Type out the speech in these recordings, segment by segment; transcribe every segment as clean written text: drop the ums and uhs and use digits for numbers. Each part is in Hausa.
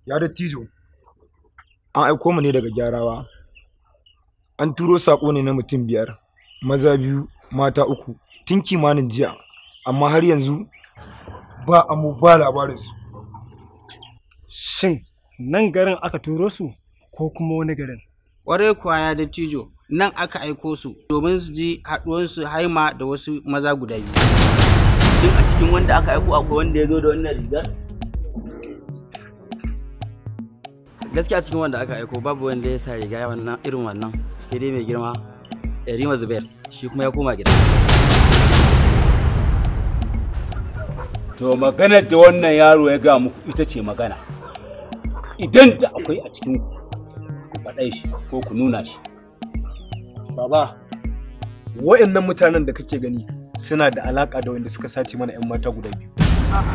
Ya dattijo, an aiko mu ne daga Gyarawa. An turo sako ne na mutum 5, maza 2, mata 3, tun kimanin jiya, amma har yanzu ba amu ba labarinsu. Shin nan garin aka turo su ko kuma wani garin? Ƙwarai kuwa ya dattijo, nan aka aiko su domin su ji haɗuwansu Haima da wasu maza guda 2. Shin a cikin wanda aka aiko akwai wanda ya zo da wannan rigar? Gaskiya cikin wanda aka aiko babu wanda ya sa riga wannan irin wannan, sai dai mai girma Yarima Zubair, shi kuma ya koma gida. To maganar da wannan yaro ya ga muku ita ce magana. Idan da akwai a cikin ku faɗe shi ko ku nuna shi. Baba, wa'annan mutanen da kake gani suna da alaka da wanda suka sace mana 'yan mata guda 2. A'a,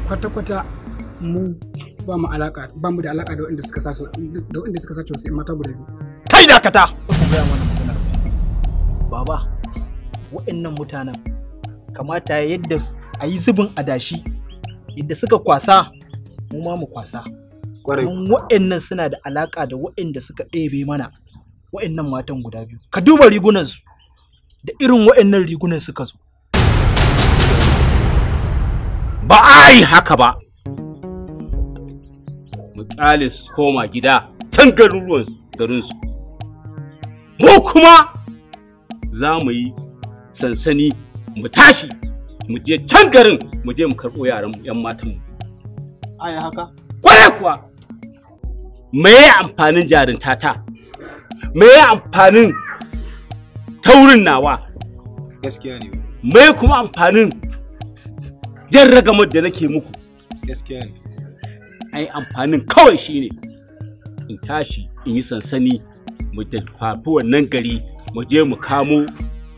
kwata-kwata mu ba mu alaka, ba mu da alaka da waɗanda suka sace, da waɗanda suka sace wasu 'yan mata guda 2. Kai dakata! Ku gaya mana maganar. Baba, waɗannan mutanen kamata yadda a yi zubin adashi, yadda suka kwasa, mu ma mu kwasa. Don waɗannan suna da alaka da waɗanda suka ɗebe mana waɗannan matan guda 2. Ka duba rigunansu, da irin waɗannan rigunan suka zo. Ba a yi haka ba. Mu ƙyale su koma gida can garuruwan garinsu. Mu kuma za mu yi sansani, mu tashi mu je can garin, mu je mu karɓo yaran 'yan matanmu. Aya haka? Kwarai kuwa. Me ya amfanin jarintata? Me ya amfanin taurin nawa? Gaskiya ne. Me kuma amfanin jan ragamar da nake muku? Gaskiya ne. Ai amfanin kawai shine in tashi in yi sansani, mu tafi wannan gari, mu je mu kamo,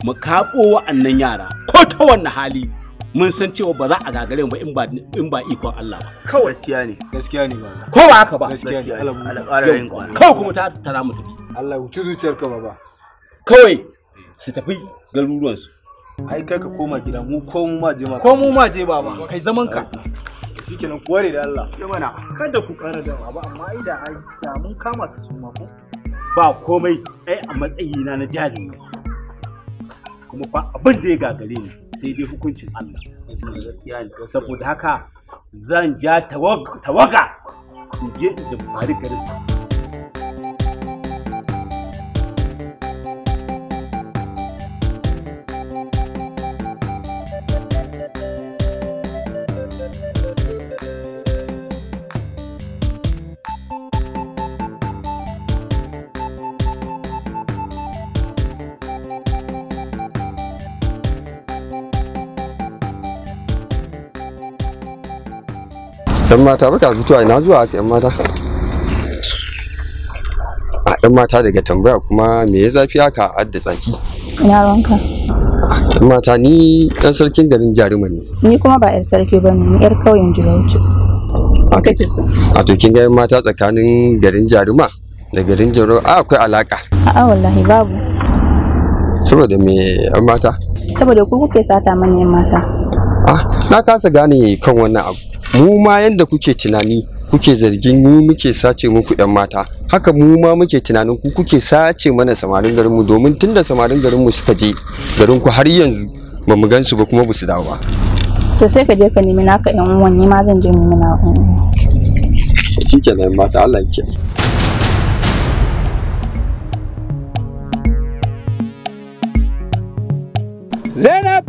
mu kaɓo wa'annan yara ko ta wanne hali. Mun san cewa ba za a gagare mu ba in ba ikon Allah ba. Kawai gaskiya ne. Gaskiya ne baba. Ko ba haka ba? Gaskiya ne. Allah ƙara yin kwana. Kawai kuma ta tara mu tafi. Allah ya huci zuciyarka baba. Kawai su tafi garuruwansu. Ai kai ka koma gida, mu ko mu ma je ma. Ko mu ma je baba, kai zaman ka. Shikenan, ku ware da Allah. Ya mana, kada ku ƙara da baba, amma ai da ai da mun kama su su ma ko. Ba komai, ai a matsayina na jarumi. Kuma ba abin da ya gagare ni sai dai hukuncin Allah. Saboda haka zan ja tawaga in je in fari garin. Yan mata barka da fitowa, ina zuwa haka yan mata? A yan mata daga tambaya kuma me ya zafi haka adda tsaki? Ina ranka. Yan mata ni dan sarkin garin Jaruma ne. Ni kuma ba yar sarki ba ne, ni yar kauyen Jirauci. Kake so? A to kin ga yan mata tsakanin garin Jaruma da garin Jaro a akwai alaka. A'a wallahi babu. Saboda me yan mata? Saboda ku kuke sata mana yan mata. Ah, na kasa gane kan wannan abu. Mu ma yanda kuke tunani kuke zargin mu muke sace muku yan mata, haka mu ma muke tunanin ku kuke sace mana samarin garinmu, domin tunda samarin garinmu suka je garin ku har yanzu ba mu gansu ba kuma ba su dawo ba. To sai ka je ka nemi naka yan uwan, ni ma zan je nemi nawa yan uwan. Shikenan yan mata, Allah ya kiyaye. Zainab!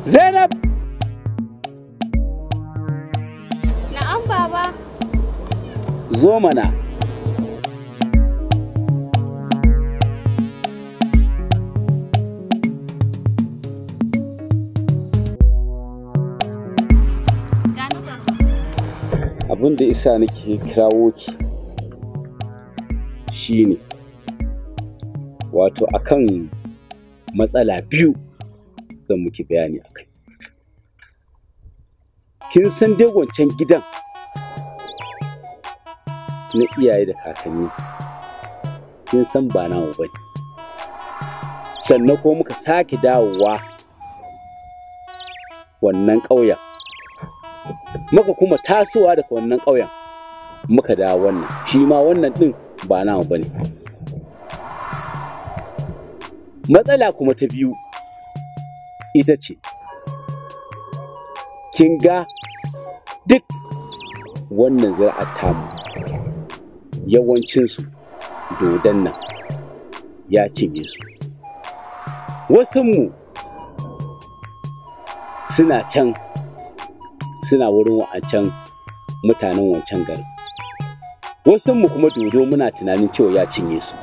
Zainab! Na'am baba. Zo mana. Abin da isa nake kirawo ki, Shine wato akan matsala biyu zan miki bayani akai. Kin san dai wancan gidan na iyaye da kakanni, kin san ba namu bane. Sannan ko muka sake dawowa wannan ƙauyen, muka kuma tasowa daga wannan ƙauyen muka dawo wannan, shi ma wannan ɗin ba namu bane. Matsala kuma ta biyu ita ce, kin ga duk wannan zuri'ar tamu yawancinsu dodon nan ya cinye su. Wasunmu suna can suna wurin wa'ancan mutanen wancan garin. Wasunmu kuma dodo muna tunanin cewa ya cinye su.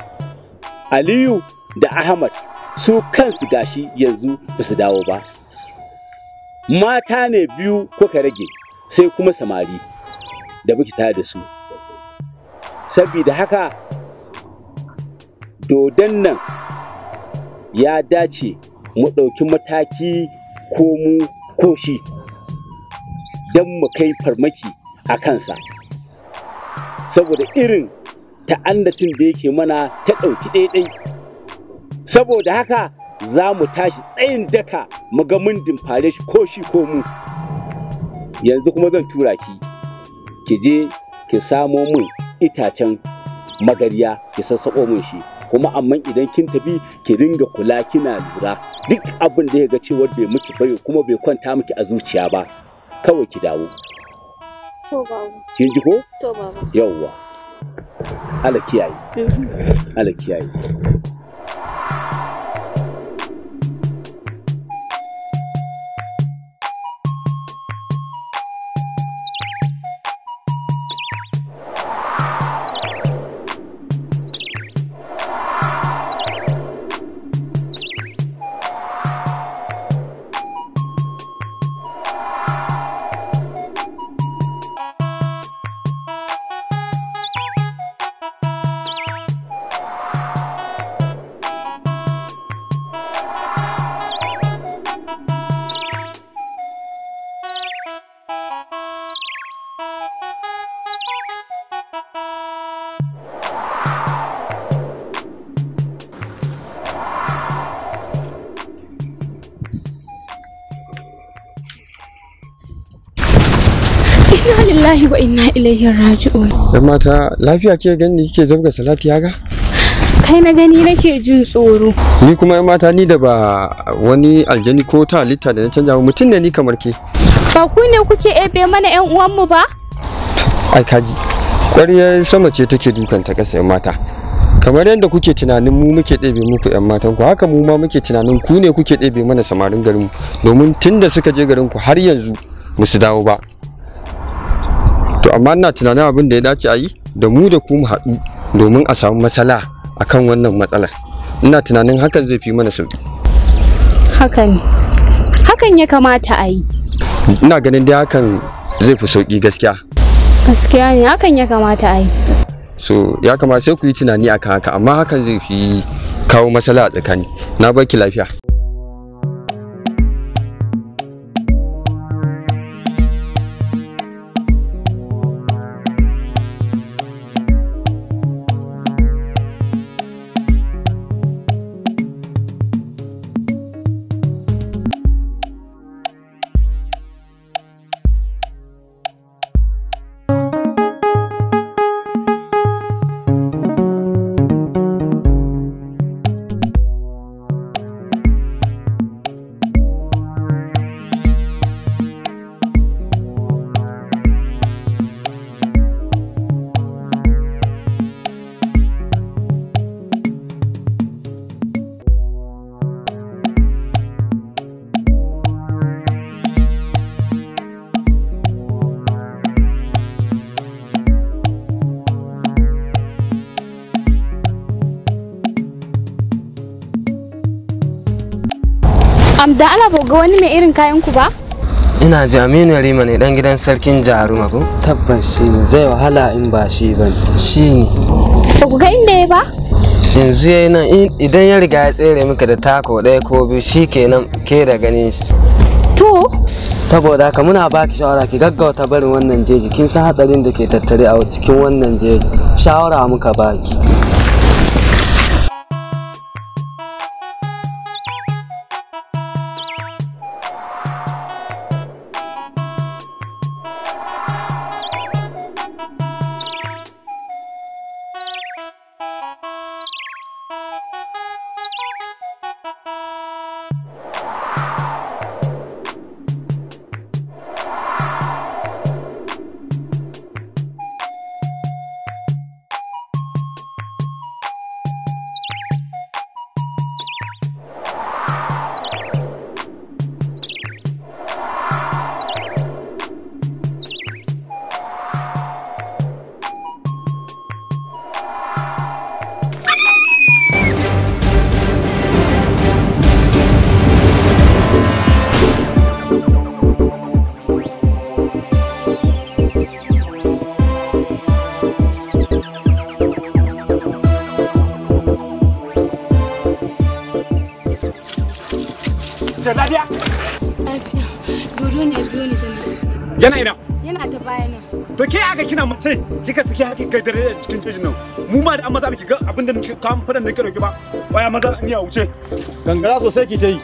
Aliyu da Ahmad su kansu gashi yanzu ba su dawo ba. Mata ne biyu kuka rage, sai kuma samari da muke tare da su. Sabida haka dodon nan ya dace mu ɗauki mataki ko mu ko shi don mu kai farmaki a kansa, saboda irin ta'annatin da yake mana ta ɗauki ɗaiɗai. Saboda haka za mu tashi tsayin daka mu ga mun dimfare shi ko shi ko mu. Yanzu kuma zan tura ki ki je ki samo mun itacen magarya, ki sassaƙo mun shi. Kuma amma idan kin tafi ki ringa kula, kina lura duk abin da ya ga cewar bai miki bai kuma bai kwanta miki a zuciya ba, kawai ki dawo. To baba. Kin ji ko? To baba. Yawwa. Allah kiyaye. Allah kiyaye. Inna lillahi wa inna ilaihi raji'un. Yan mata, lafiya ke gani kike zabga salati haka? Kai na gani nake jin tsoro. Ni kuma yan mata, ni da ba wani aljani ko ta halitta da na canja ba, mutum ne ni kamar ke. Ba ku ne kuke ebe mana yan uwanmu ba? Ai kaji, ƙwaryar sama ce take dukan ta ƙasa yan mata. Kamar yadda kuke tunanin mu muke ɗebe muku yan matan ku, haka mu ma muke tunanin ku ne kuke ɗebe mana samarin garinmu, domin tunda suka je garin ku har yanzu ba su dawo ba. To amma ina tunanin abin da ya dace a yi da mu da ku mu haɗu domin a samu matsala akan wannan matsalar. Ina tunanin hakan zai fi mana sauki. Haka ne. Hakan ya kamata a yi. Ina ganin dai hakan zai fi sauki gaskiya. Gaskiya ne, hakan ya kamata a yi. So ya kamata sai ku yi tunani akan haka, amma hakan zai fi kawo matsala a tsakani. Na barki lafiya. Da Allah ba ga wani mai irin kayan ku ba? Ina ji Aminu Rima ne dan gidan sarkin Jaruma ko? Tabbas shi ne, zai wahala in ba shi ba shi ne. Ba Ba ku ga inda ya ba? Yanzu yayi nan idan ya riga ya tsere mika da tako ɗaya ko biyu shikenan ke da ganin shi. To saboda haka muna baki shawara ki gaggauta barin wannan jeji, kin san hatsarin da ke tattare a cikin wannan jeji. Shawara muka baki. Lafiya? Lafiya. Dodo ne biyo ni da nan. Yana ina? Yana ta baya nan. To ke aka kina mace kika saki har kika dare a cikin jejin nan. Mu ma da an maza miki ga abinda nake kawo fadan nake dauke ba. Baya maza ni a wuce. Gangara sosai ki ta yi.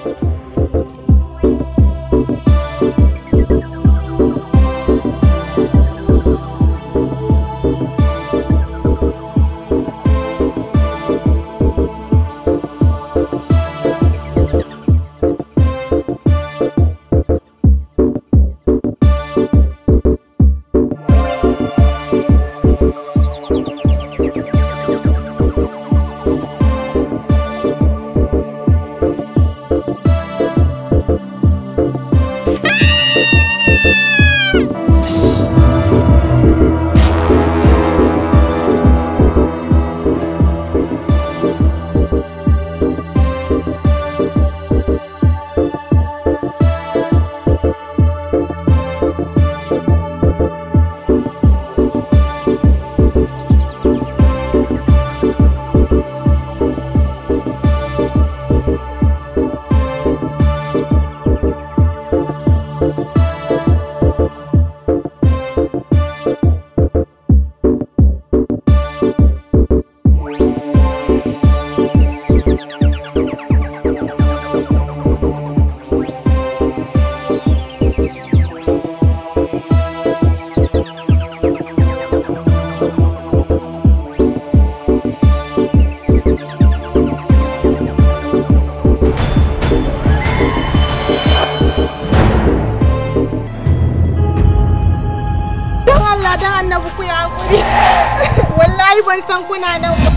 Wallahi ban san kuna nan ba.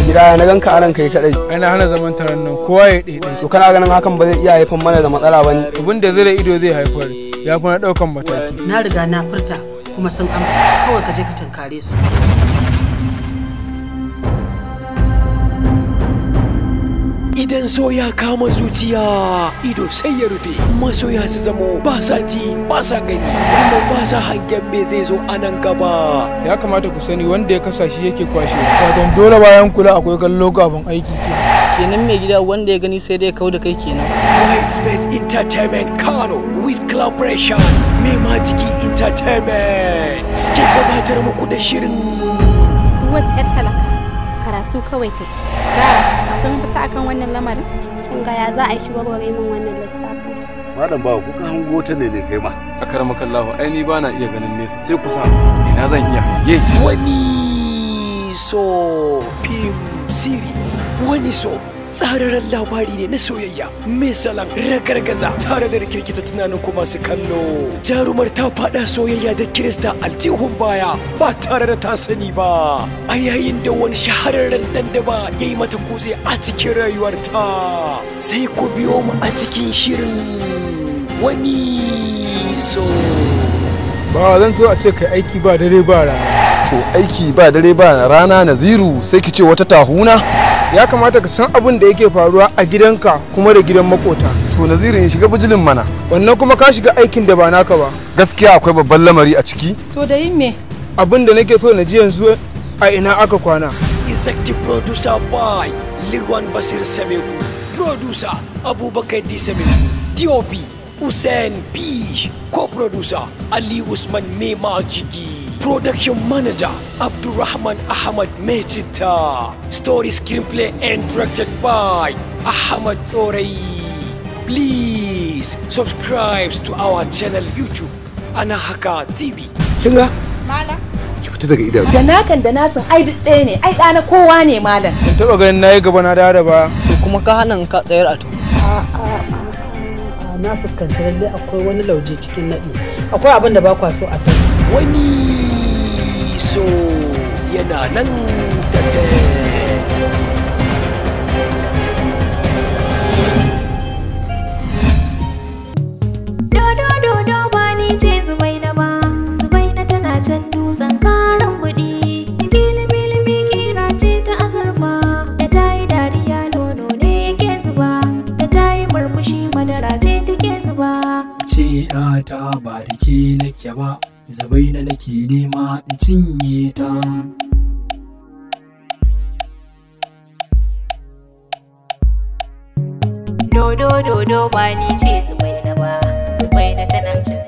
Gida na ganka anan kai kadai. Ana hana zaman taron nan kowa ya ɗaiɗai. To kana ganin hakan ba zai iya haifar mana da matsala ba ne? Abin da zai ido zai haifar ya fi na ɗaukan mataki. Na riga na furta kuma sun amsa, kawai ka je ka tunkare su. Idan so ya kama zuciya, ido sai ya rufe, masoya su zamo ba sa ji, ba sa gani, kuma ba sa hangen me zai zo a nan gaba. Ya kamata ku sani wanda ya kasa shi yake kwashe. Wato dole bayan kula akwai kallo kafin aiki ke. Kenan mai gida wanda ya gani sai dai kau da kai kenan. White Space Entertainment Kano with collaboration Mai Majigi Entertainment suke gabatar muku da shirin Wata 'yar talaka karatu kawai take. Zara, akwai mafita akan wannan lamarin? Kin ga ya za a ki warware min wannan lissafin? Malam bawa kuka hango ta ne ne kai ma. Akaramakallahu, ai ni bana iya ganin nesa sai kusa. Ina zan iya hange. Wani So Film Series. Wani So tsararren labari ne na soyayya mai salon ragargaza tare da rikirkita tunanin kuma su kallo. Jarumar ta fada soyayya da Kirista aljihun baya ba tare da ta sani ba, a yayin da wani shahararren dan daba ya yi mata kutse a cikin rayuwarta. Sai ku biyo mu a cikin shirin Wani So. Ba zan so a ce kai aiki ba dare ba rana. To aiki ba dare ba rana Naziru, sai ki ce wata tahuna. Ya kamata ka san abin da yake faruwa a gidanka kuma da gidan makota. To Naziru, in shiga bijilin mana. Wannan kuma ka shiga aikin da ba naka ba. Gaskiya akwai babban lamari a ciki. To da yin me? Abin da nake so na ji yanzu, a ina aka kwana? Executive producer by Lirwan Basir Samegu. Producer Abubakar D. Samegu. DOP Hussein Bish. Co-producer Ali Usman Mema Jigi. Production manager Abdulrahman Ahmad Mechita. Story, screenplay and directed by Ahmad Dorei. Please subscribe to our channel YouTube Anahaka TV. Kinga? Malam. Ki fita daga idanu. Da nakan da nasin ai duk ɗaya ne, ai ɗana kowa ne malam. Ban taɓa ganin nayi gaba na dawo da baya. To kuma ka hana ka tsayar a to. Na fuskanci lalle akwai wani lauje cikin naɗi. Akwai abin da ba kwa so a sani. Wani so yana nan tafe. Dodo dodo ba ni ce Zubaina ba, Zubaina tana can dutsen karan kuɗi. Limi kira ce ta azurfa, da ta yi dariya nono ne yake zuba, da ta yi murmushi madara ce take zuba. Ce ta ba da ke nake ba, Zubaina nake nema in cinye ta. Dodo dodo ba ni ce Zubaina ba, Zubaina tana can